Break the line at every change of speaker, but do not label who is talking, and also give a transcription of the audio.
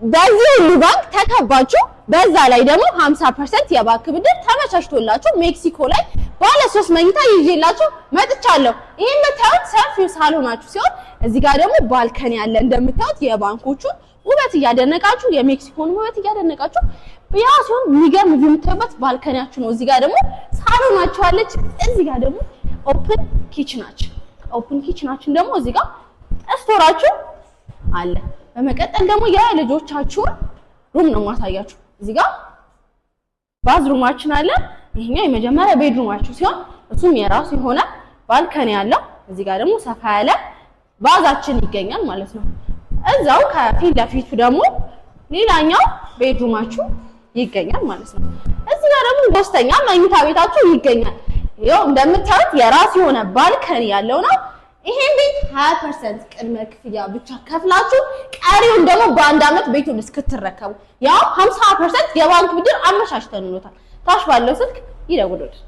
በዚህ ሁሉ ባንክ ተከባችሁ በዛ ላይ ደግሞ 50% የባንክ ብድር ተመቻችቶላችሁ ሜክሲኮ ላይ ባለ 3 መኝታ ይዤላችሁ መጥቻለሁ። ይሄ የምታዩት ሰፊው ሳሎናችሁ ሲሆን እዚህ ጋር ደግሞ balcony አለ። እንደምታዩት የባንኮቹን ውበት እያደነቃችሁ፣ የሜክሲኮን ውበት እያደነቃችሁ ያ ሲሆን የሚገርም view የምታዩበት balcony ያችሁ ነው። እዚህ ጋር ደግሞ ሳሎናችሁ አለች። እዚህ ጋር ደግሞ open kitchen ኣችን፣ open kitchen ኣችን ደግሞ እዚህ ጋር store ኣችሁ አለ። በመቀጠል ደግሞ የልጆቻችሁን room ነው ማሳያችሁ። እዚህ ጋር bathroom ኣችን አለ። ይሄኛው የመጀመሪያ bedroom ኣችሁ ሲሆን እሱም የራሱ የሆነ balcony አለው። እዚህ ጋር ደግሞ ሰፋ ያለ bath ኣችን ይገኛል ማለት ነው። እዛው ከፊት ለፊቱ ደግሞ ሌላኛው bedroom ኣችሁ ይገኛል ማለት ነው። እዚህ ጋር ደግሞ ሶስተኛ መኝታ ቤታችሁ ይገኛል። ይኸው እንደምታዩት የራሱ የሆነ balcony ያለው ነው። ይሄን ቤት 20% ቅድመ ክፍያ ብቻ ከፍላችሁ ቀሪውን ደግሞ በአንድ አመት ቤቱን እስክትረከቡ ያው 50% የባንክ ብድር አመቻችተንሎታል። ታች ባለው ስልክ ይደውሉልን።